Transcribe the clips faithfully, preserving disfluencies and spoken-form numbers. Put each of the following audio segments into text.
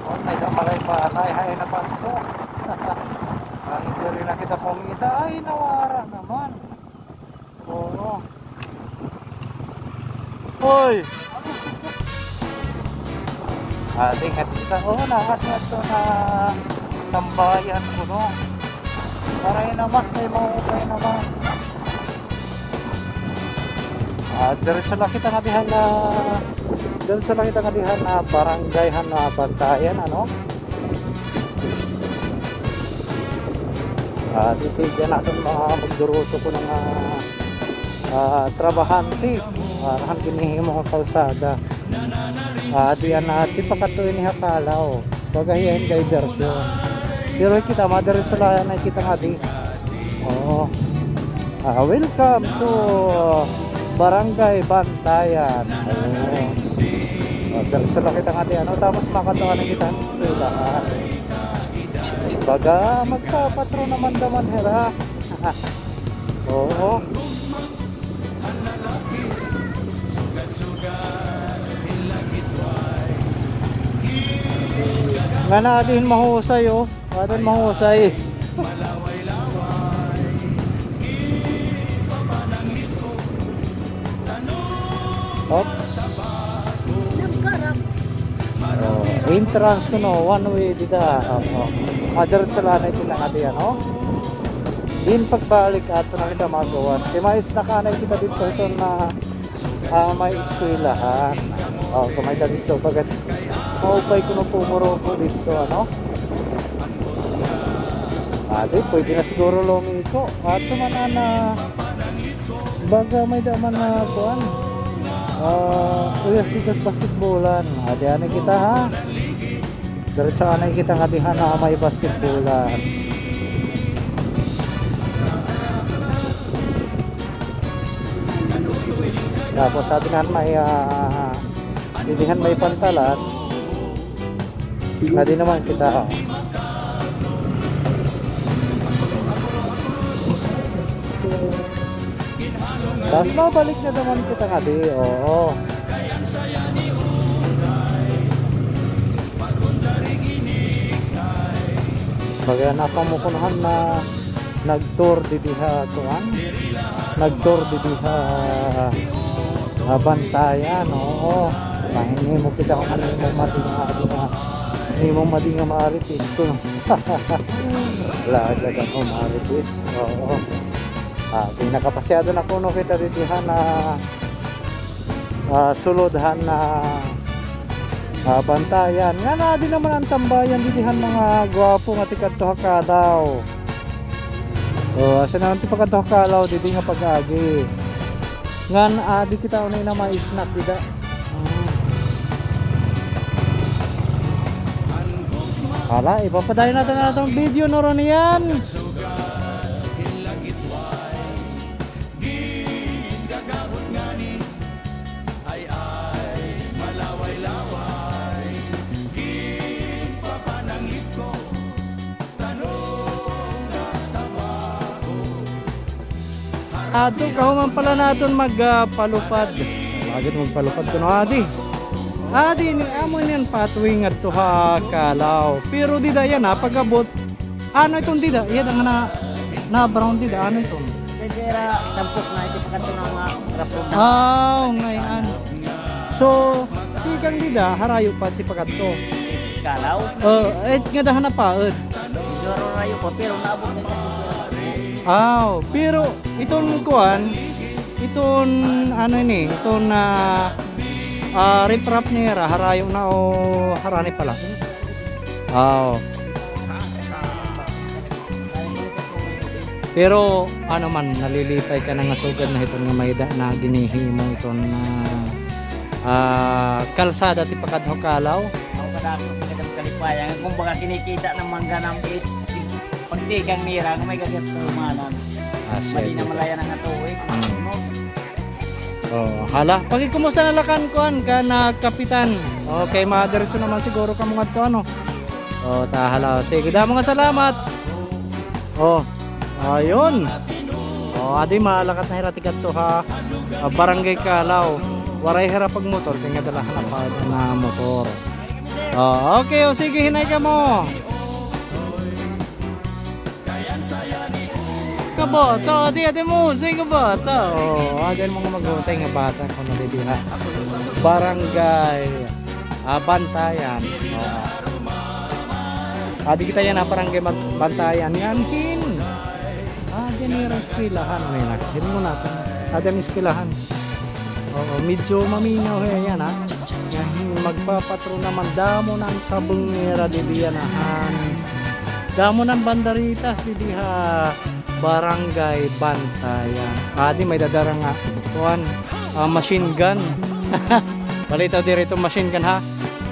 Ay, da malay pa, ay, hay na pa ito. Ang diri na kita kumita, ay, nawara naman. Oo. Hoy! Ah, di nga dito. Oo, lahat na ito na tambayan ko, no? Waray naman, may mga waray naman. Ah, diretso la kita nga dihan na, diretso la kita nga dihan na barangay han na Bantayan, ano? Ah, di sige naton mga magduruto ko nga, ah, trabahante. Para han ginhihimo nga kalsada. Ah, di ana, di pa kato ini ha Calao. Baga hiya hin diversyon. Pero kita, madiretso la na kita nga di. Oo. Ah, welcome to Barangay Bantayan. Oo. Ah, diretso la kita nga di, ano, tapos makatuhan na kita hin eskwelahan. Baga magpapatro naman naman hira. Oo. Nga na din mahusay, oh. Aton mahusay. Oops. Oh, entrance kuno, one way dida. Oo. Madiretso la anay kita nga diyan, no? Din pagbalik, ato na kita magawas. Kay may snack anay kita dito, ito na Ah, may eskwelahan. Oh, kung may dito, bagat maupay kuno pumuroko dito, ano? Ah, di, pwede na siguro lumiko. Ato man ana, baga may da man na kuan. Ah, uyas dito sa basketballan. Ah, di, ano kita, ha? Diretso anay kita nga dihan na may basketballan. Tapos sabi nga may, ah, didihan may pantalan. Nga di naman kita, oh. Tapos mabalik na naman kita nga di, oo. Baga na pamukunahan na nag-tour didi ha kuan. Nag-tour didi ha, ha Bantayan, oo. Mahimo kita kung ano yung mati nga, ano nga. Ano yung mati nga maaritis ko. Wala ka dyan, oh, maaritis. Oo. Ah, di nakapasyado na kuno kita didi ha na, ah, sulod han na, ah, Bantayan. Nga na, di naman an tambayan didi han mga gwapo nga tikadto ha Calao. Oh, asa naman ti pakadto ha Calao, didi nga pag-agi. Ngan, ah, di kita unay na may snack dida. Hmm. Hala, ipapadayon naton an aton video, no, Ronian. Adto, kahuman pala naton mag, ah, palupad. Bakit magpalupad kuno, adi? Adi, ni amo niyan pathway ngadto ha Calao. Pero dida yana, pag-abot, ano iton dida? Iya nga na, na brown dida, ano iton? Kaya tampok na ito pagkadto na mga rapod na. Ah, ngay-an. So, tikang dida, harayo pa ti pakadto. Calao? Oh, eh, nga daha na pa, eh. Medyo harayo pa, pero naabot na ito. Aw, pero iton kuan, iton ano ini, iton, ah, ah, riprap nira, harayo na o harani pala. Aw. Pero, ano man, nalilipay ka na nga sugad na hiton nga may-ada na ginhihimo iton, ah, ah, kalsada ti pakadto ha Calao. Ako kadako, kadam kalipayan. Kumbaga, kinikita na man gana it pagtikang nira, nga may gagat sa umanan. Ah, sige. Madi na malaya na nga tuig. Hmm. No? Oh, hala, pakikumusta na la kan kuan, kan, ah, kapitan. Okay, madiretso naman siguro kamo ngadto, ano? Oh, ta, hala. Sige, damo nga salamat. Oh, ayun. Oh, adi, malakat na hira tikadto ha, ah, Barangay Calao. Waray hira pagmotor, kay nga dala na pa na motor. Oh, okay, o sige, hinay kamo. Kabata, adi, adi mo, sige, kabata. Oh, adi an mga mahusay nga bata kuno didi ha Barangay, ah, Bantayan. Oh. Adi kita yana ha Barangay Ban-, Bantayan. Ngan hin. Ah, adi an ira eskwelahan, ano yana? Diri mo natin. Adi an eskwelahan. Oo, medyo mamingaw hiya yana, ha. Yan, magpapatro naman. Damo na an sabong nira didi yana, han. Damo na an banderitas didi ha Barangay Bantayan. Adi, may dadara nga, kuan, ah, machine gun. Balitaw diri iton machine gun, ha.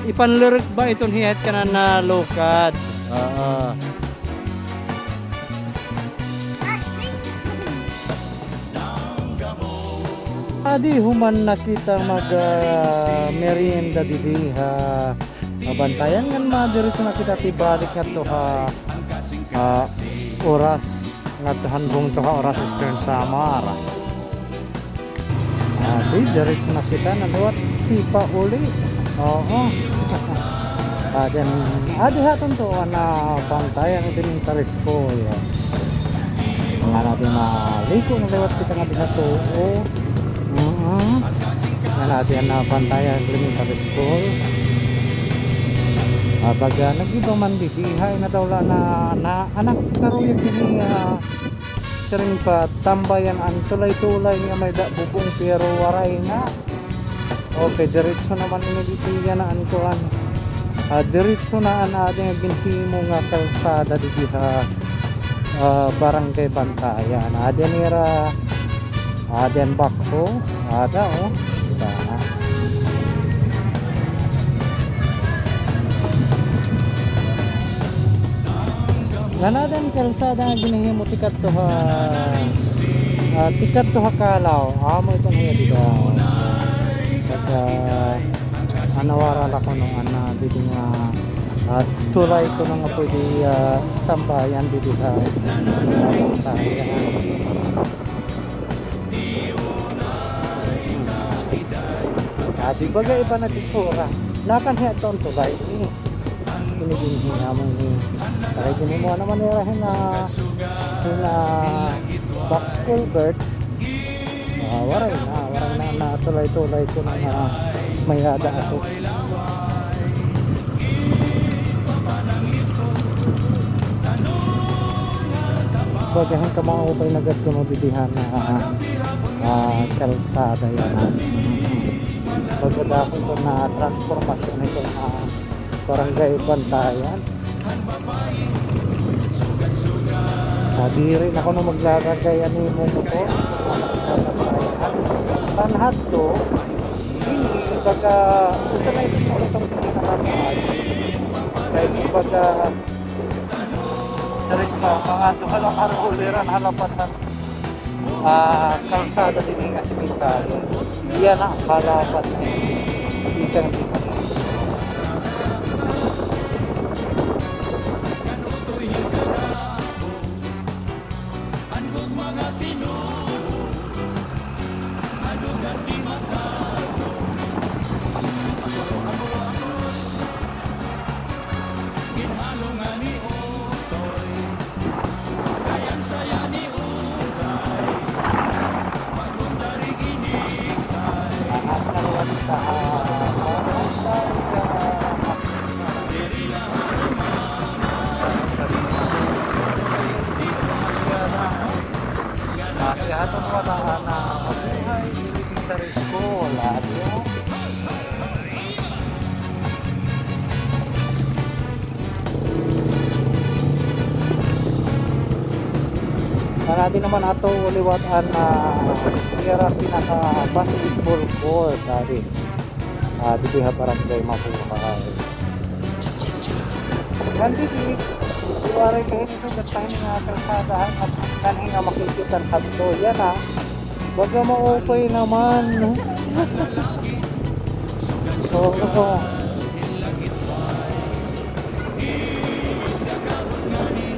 Ipanlirik ba iton hiya hit kanan nga lukad? Oo. Adi, human na kita mag, ah, merienda didi ha, ha Bantayan, ngan madiretso na kita tibalik ngadto ha, ah, Oras, ngadto han bungto ha Oras, Eastern Samar. Adi, diretso na kita, na liwat, tipauli. Oo. Ah, then, adi ha aton to, an, ah, Bantayan Elementary School. Nga natin maliko na liwat kita nga diha to. Oo. Mhm. Nga natin an, ah, Bantayan Elementary School. Ah, baga, nag-iba man didi, hay, nadawla na, na, anak, karuyag didi, ah, Siring pa, tambayan an tulay-tulay nga may da bubong, pero waray na. Okay, diretso naman ini didi yana an kuan. Ah, diretso na an adi nga ginhimo nga kalsada didi ha, ah, Barangay Bantayan. Adi an ira, adi an bakho. Ada, o. Kita na. Ngan ada an kalsada nga ginhimo tikadto ha, ah, tikadto ha Kalaw. Amo iton hiya dida. Pagka, ah, nawara la kuno an, ah, didi nga, ah, tulay kuno nga pwede, ah, tambayan didi ha, ah, kalsada. Ah, di baga iba na itsura. Nakan hiya ton tulay. Ini, ini, ini, amo ini. Kay ginhimo naman nira hin, ah, hin, ah, box culvert. Ah, waray na, waray na, na tulay-tulay kuno nga may-ada ako. Baga hin kamaupay na gad kuno didi ha, ah, kalsada yana. Baga dako ito na transformasyon ito na Barangay Bantayan. Ah, diri na kuno maglalagay an imo motor. An hadto, ini baga, usa na ito sa utang sa mga. Kay baga, diri pa, mga duha lang ka roller an halapat na, ah, kalsada diri nga simentado. Iya na, halapat na. Ikang dito. Ah, kay aton wala na mabuhay, elementary school, ah, di ba? Ngan adi naman ato liwat an, ah, ira pinaka-basketball court, adi. Ah, didi ha Barangay Mabuhay. Ngan didi, waray kay sugat pa hin nga kalsada, ha, ngan hin nga makikita hadto. Yana, baga maupay naman. So, ito.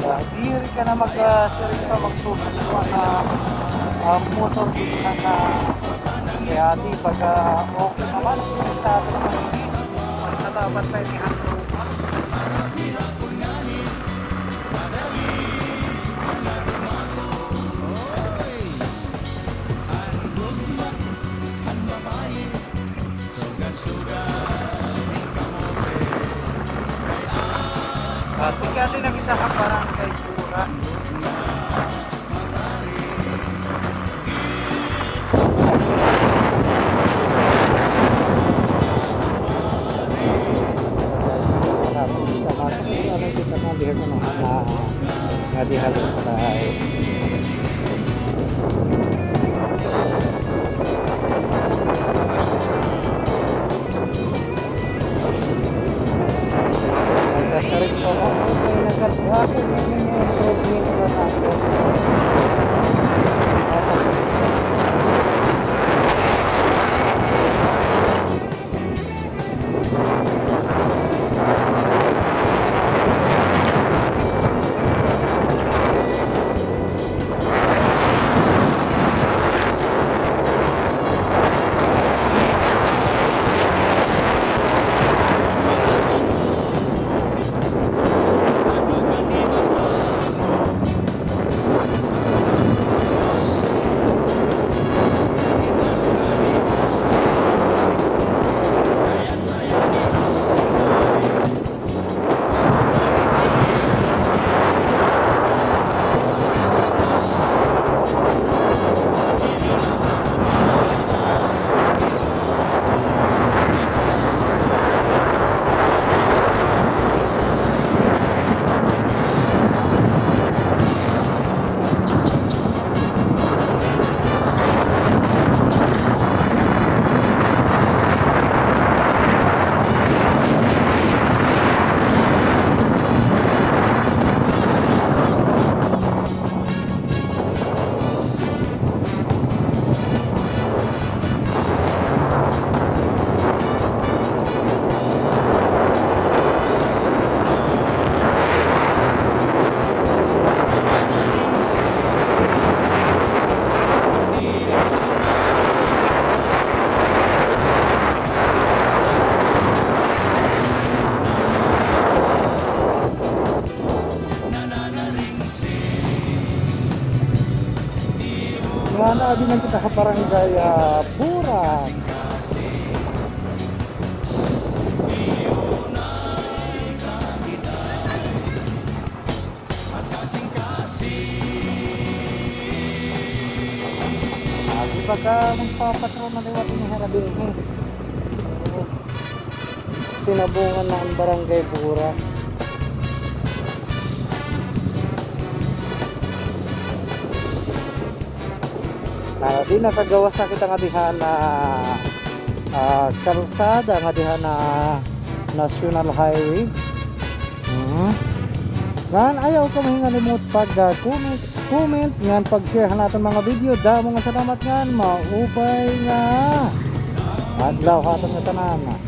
Ah, diri ka na mag, ah, siring pa magsusuko na, ah, motor diri na, kay adi baga okay naman. Sa aton, mas natapat pa ini. Ati-ati na kita ha Barangay Bura. Kita na, kita na, diha ko na, na, na diha sa taas. Nga na, adi na kita ha Barangay, ah, Bura. Adi pa ka magpapatrol na liwat ini, Hera Birhen. Sinabungan na an Barangay Bura. Ah, di nakagawas na kita nga diha na, ah, kalsada nga diha na National Highway. Mhm. Ngan ayaw kamo hingalimot pag, ah, comment, comment, ngan pag-share han aton mga video. Damo nga salamat ngan maupay nga adlaw ha aton ngatanan.